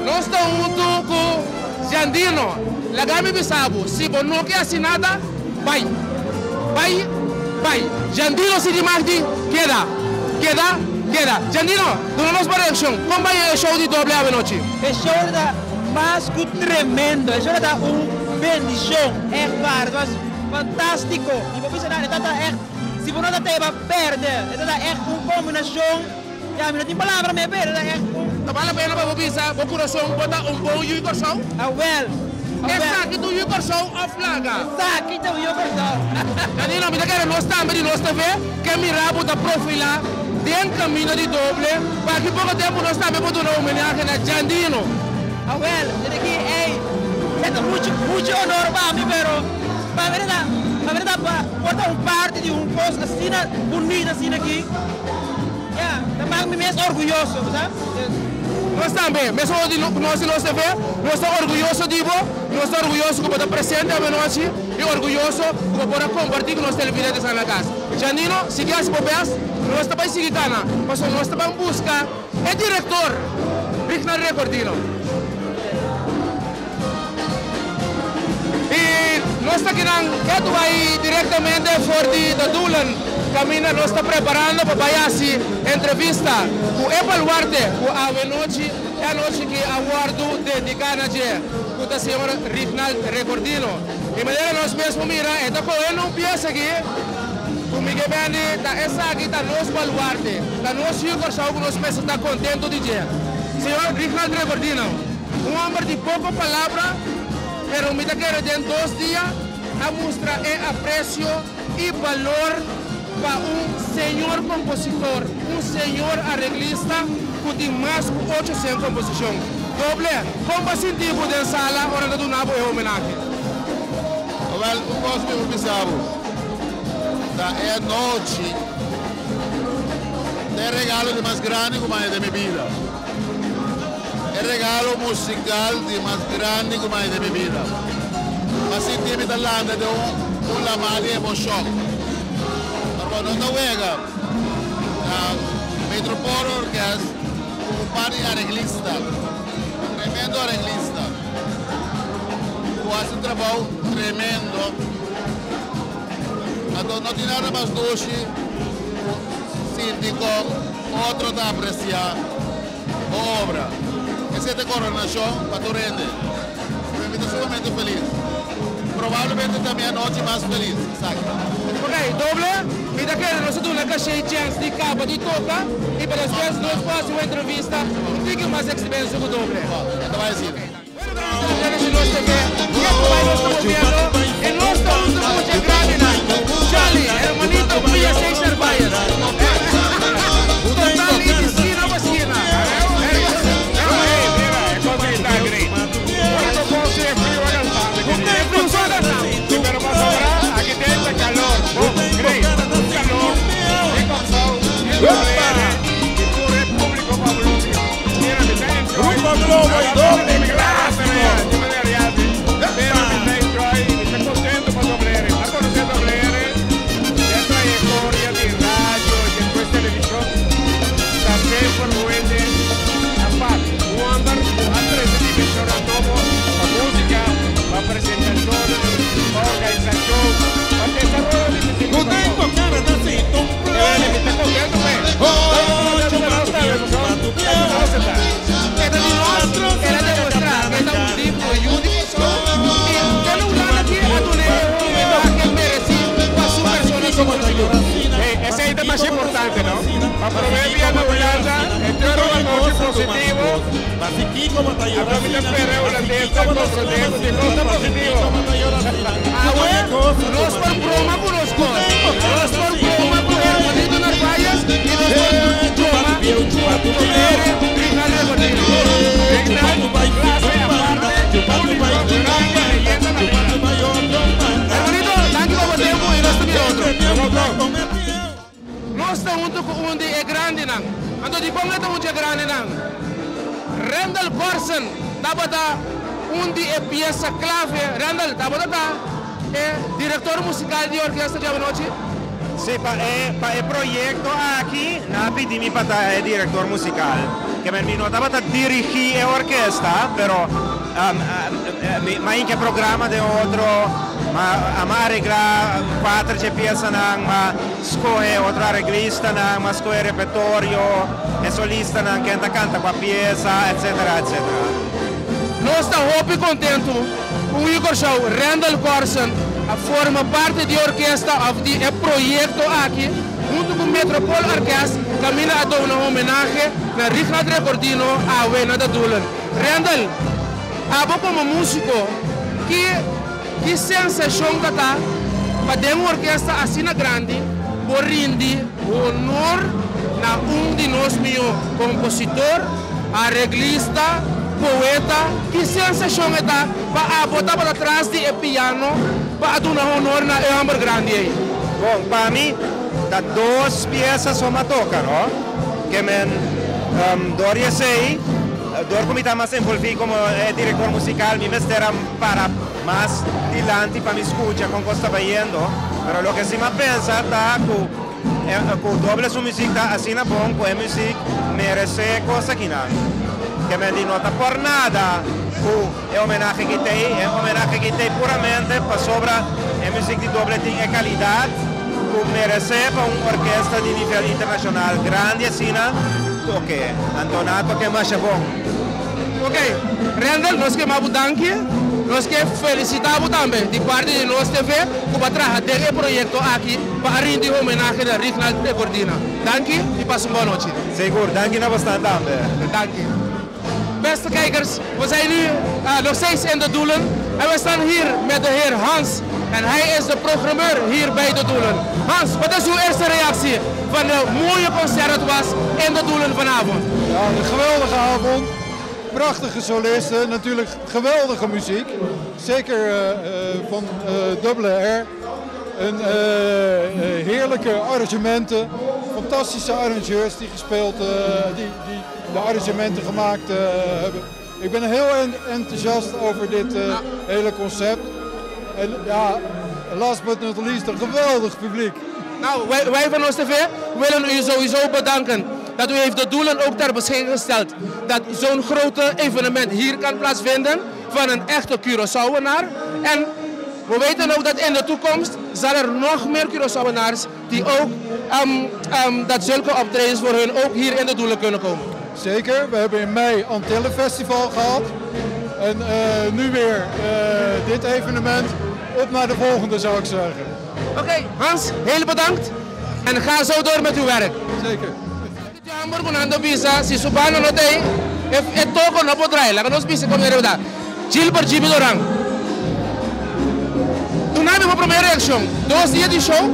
Nos ta huntu ku Jandino. Laga mi bisa bo, si bo no ke hasi nada, bai. Bai, bai. Jandino si di mag di, keda. Keda, keda. Jandino, duna nos bo reakshon. Kon bai e show di doble awenochi? E show ta mas ku tremendo. E show ta un bendishon. Ègt waar. E ta fantástiko. Mi por bisa nan, e ta ègt, si bo no ta tei, bo a pèrdè. E ta ègt un kombinashon. Ya, mi no tin palabra me, pero ta echt un. Ta bal la pena pa bo bisa bo kurason bo ta un bon yu Kòrsou? Awel, awel. Esaki ta un yu Kòrsou òf laga? Esaki ta un yu Kòrsou. Danilo, mi ta kere nos tambe di nos TV ke mira bo ta profilá den kaminda di doble pa aki poko tempu nos tambe por duna homenahe na Jandino. Awel, desde aki, ey, e ta muchu, muchu honor pa mi, pero pa mi ta, pa mi ta por ta un parti di un kos asina bunita asina aki. Ya, ta mak mi mes orguyoso, bo sa? Nos tambe, mes ora di nos di nos TV, nos ta orguyoso di bo, nos ta orguyoso ku bo ta presente awenochi i orguyoso ku bo por a kompartí ku nos televidentes na kas. Janino, sigui hasi bo bèst, nos ta bai sigui kana, pasobra nos ta ban buska e direktor, Rignald Recordino. I nos ta kinan ketu bai direktamente for di De Doelen, kaminda nos ta preparando pa bai hasi entrevista ku e baluarte ku awenochi, e anochi ki a wòrdu dediká na dje, ku ta señor Rignald Recordino. I manera nos mes por mira, e ta kohe un pies aki ku Miguel Bendy, ta esaki ta nos baluarte, ta nos yu Kòrsou ku nos mester ta kontentu di dje. Señor Rignald Recordino. Un homber di poco palabra, pero mi ta kere den dos dia a mustra e aprecio y balor pa un señor compositor, un señor arreglista cu tin mas cu 800 composicion. Doble, con bo a sinti bo den sala ora ta duna bo e homenahe? Wel, un cos mi por bisa bo, ta e anochi ta e regalo di mas grandi cu mi a haya den mi bida. E regalo musical di mas grandi cu mi a den mi bida. Mi sinti mi ta landa den un lama di emocion. Pero bo no ta wega. Na Metropol Orkest cu un par di areglista, tremendo areglista, cu haci un trabou tremendo. Anto no tin nada mas dushi cu sinti con otro ta aprecia bo obra. Esei ta coronashon pa tur hende. Mi ta sumamente felis. Probablemente ta mi anochi mas felis. Esaki. Ok, doble, mi ta kere nos a duna Kashey chèns di kaba di toka i pa despues nos por hasi un entrevista un tiki mas extenso ku doble. Bo, e ta bai asina. Bueno, televidentes di nos TV, ke ku bai nos ta moviendo i nos ta huntu ku mucha grandinan. Charlie, hermanito Pia Seis Narvaez. Total i di skina pa skina. Rumbo Globo y doble clásico. E ta di nos, el a demostrá ku e ta un digno yu di Kòrsou i te na Hulanda aki a dun'é e homenahe meresí pa su persona sigur sigur. Esei ta mas importante, no? Pa promé bia na Hulanda e tur un anochi positivo. Anto mi ta spera e hulandesnan komprondé ku si nos ta positivo. Awe nos por broma ku nos kos, nos por broma ku Hermanito Narvaez i nos por broma ku Mere Rignal Recordino. Rignal, clase aparte, unico, grande, leyenda na bida. Hermanito, danki pa bo tempu i nos ta mira otro. Nos ta huntu ku un di e grandinan. Anto dikon e ta un dje grandinan? Randall Corsen tabata un di e piesa klave. Randall, tabata ta e direktor musikal di e orkesta djawe nochi? Sí, pa e pa e proyekto aki nan a pidi mi pa ta e direktor musikal. Ke men mi no tabata dirigí e orkesta, pero mi a hinka e programa den otro, mi a areglá kuater dje piesanan, mi a skohe otro areglistanan, mi a skohe repertorio, e solistanan ken ta kanta kua piesa, etsetera, etsetera. Nos ta hopi kontentu ku Yu Kòrsou Randal Corsen a forma parti di e orkesta òf di e proyekto aki huntu ku Metropol Orkest kaminda a duna homenahe na Rignald Recordino awe na De Doelen. Randal, abo komo músiko ki ki sensashon ta ta pa den un orkesta asina grandi por rindi honor na un di nos mihó kompositor, areglista, poeta? Ki sensashon e ta pa abo tabata tras di e piano pa a duna honor na e hòmber grandi ei? Bon, pa mi ta dos piesa so m'a toka, no? Ke men dor di esei, dor ku mi ta mas envolví komo e direktor musikal, mi mester a para mas dilanti pa mi skucha kon kos ta bayendo. Pero loke si m'a pensa ta ku ku doble su muzik ta asina bon ku e muzik meresé kos akinan. Ke men di no ta por nada ku e homenahe ki t'ei, e homenahe ki t'ei puramente pasobra e muzik di doble tin e kalidat ku meresé pa un orkesta di nivel internashonal grandi asina toke. Anto nan a toke masha bon. Ok, Randall, nos ke m'a bo danki. Nos ke felisitá bo tambe di parti di nos TV ku bo a traha den e proyekto aki pa a rindi homenahe na Rignald Recordina. Danki i pasa un bon nochi. Sigur, danki na bosnan tambe. Danki. Beste kijkers, we zijn nu nog steeds in de Doelen en we staan hier met de heer Hans en hij is de programmeur hier bij de Doelen. Hans, wat is uw eerste reactie van de mooie concert dat was in de Doelen vanavond? Ja, een geweldige avond. Prachtige solisten, natuurlijk geweldige muziek. Zeker van Dubbele R. Een heerlijke arrangementen, fantastische arrangeurs die gespeeld, die de arrangementen gemaakt hebben. Ik ben heel enthousiast over dit hele concept. En ja, last but not least, een geweldig publiek. Nou, wij van OSTV willen u sowieso bedanken dat u heeft de Doelen ook ter beschikking gesteld. Dat zo'n grote evenement hier kan plaatsvinden van een echte Curaçaoenaar. En we weten ook dat in de toekomst zal er nog meer Curaçaoenaars die ook dat zulke optredens voor hun ook hier in de Doelen kunnen komen. Zeker, we hebben in mei Antillen Festival gehad. En nu weer dit evenement. Op naar de volgende, zou ik zeggen. Oké, Hans, heel bedankt. En ga zo door met uw werk. Zeker. Hamburg nando bisa si subano no tei e toko no por draai laga nos bisa kon da Gilbert Gibi Doran. Duna mi bo promé reakshon. 2 dia di show,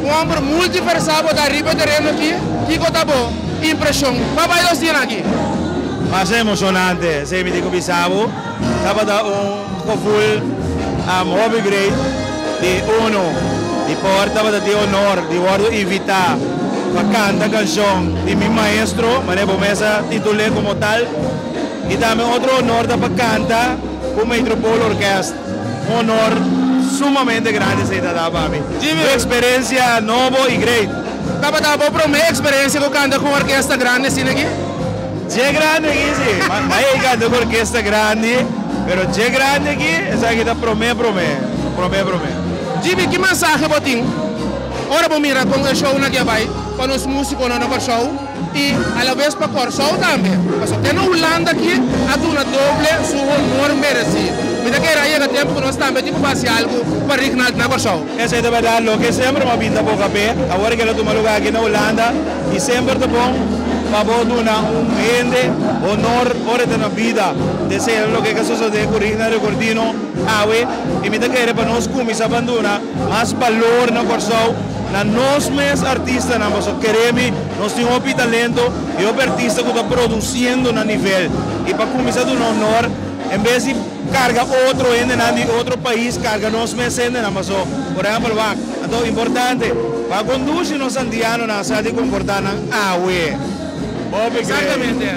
un hòmber multiversado ta riba tereno aki, kiko ta bo impreshon pa bai 2 dia aki? Mas emoshonante, si mi digo bisa bo, tabata un gevoel hopi great di uno, di por tabata di honor, di wòrdu invitá pa kanta kanshon di mi maestro, manera bo mes a titul'é komo tal, i tambe otro honor ta pa kanta ku Metropol Orkest, un honor sumamente grandi esei ta da pa mi. Jimmy. Un eksperensia nobo i great. Tabata bo promé eksperensia ku kanta ku un orkesta grandi asina aki? Dje grandi aki si, m'a kanta ku orkesta grandi, pero dje grandi aki, esaki ta promé promé, promé promé. Jimmy, ki mensahe bo tin ora bo mira kon e show nan aki a bai pa nos músikonan na Kòrsou i alabes pa Kòrsou tambe? Pasobra te na Hulanda aki a duna doble su honor meresí. Mi ta kere a yega tempu ku nos tambe tin ku hasi algu pa Rignald na Kòrsou. Esei ta bèrdat, loke semper m'a pinta boka p'e, awor ke el a tuma lugá aki na Hulanda, i semper ta bon pa bo duna un hende honor ora e ta na bida. Desea loke ke sosodé ku Rignald Recordino awe, i mi ta kere pa nos kuminsá ban duna mas balor na Kòrsou, na nos mes artistanan, pasobra kere mi, nos tin hopi talento i hopi artista ku ta produsiendo na nivel, i pa kuminsá duna honor en bes di karga otro hendenan di otro pais, karga nos mes hendenan, pasobra por ehèmpel wak, anto importante pa kondusi nos antianonan sa di komportá nan awe. Hopi great. Exactamente.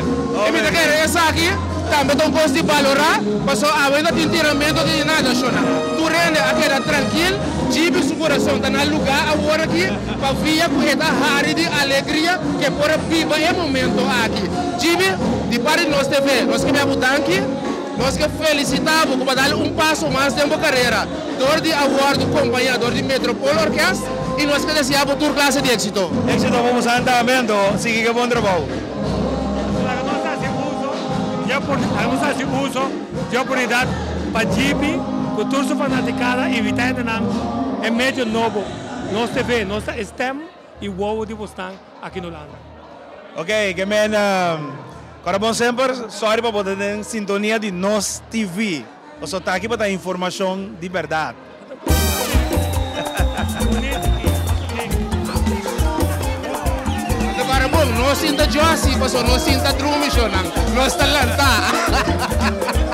I mi ta kere esaki tambe ta un kos di balorá, pasobra awe no tin tiramento di nada, shona. Tur hende a keda trankil, djibi su kurason. Jefferson ta na lugá awor aki pa via ku e ta hari di alegria ku e por a biba e momento aki. Jimmy, di parti di Nos TV, nos ke bia bo danki, nos ke felisitá bo ku bo a dal un paso mas den bo karera dor di a wòrdu kompañá dor di Metropol Orkest i nos ke deseá bo tur klase di éksito. Éksito pa boso tambe anto sigui ku e bon trabou. Laga nos hasi uso di laga nos hasi uso di oportunidat pa Djipi ku tur su fanatikada invitá hendenan e medio nobo Nos TV. Nos ta e stem i wowo di bosnan aki na Hulanda. Ok, ke men kòrda bon semper, sòri pa bo ta den sintonia di Nos TV. Pasobra ta aki bo ta informashon di bèrdat. Ta para bon, no sinta djosi, pasobra no sinta drumi, shownan. Nos ta lantá.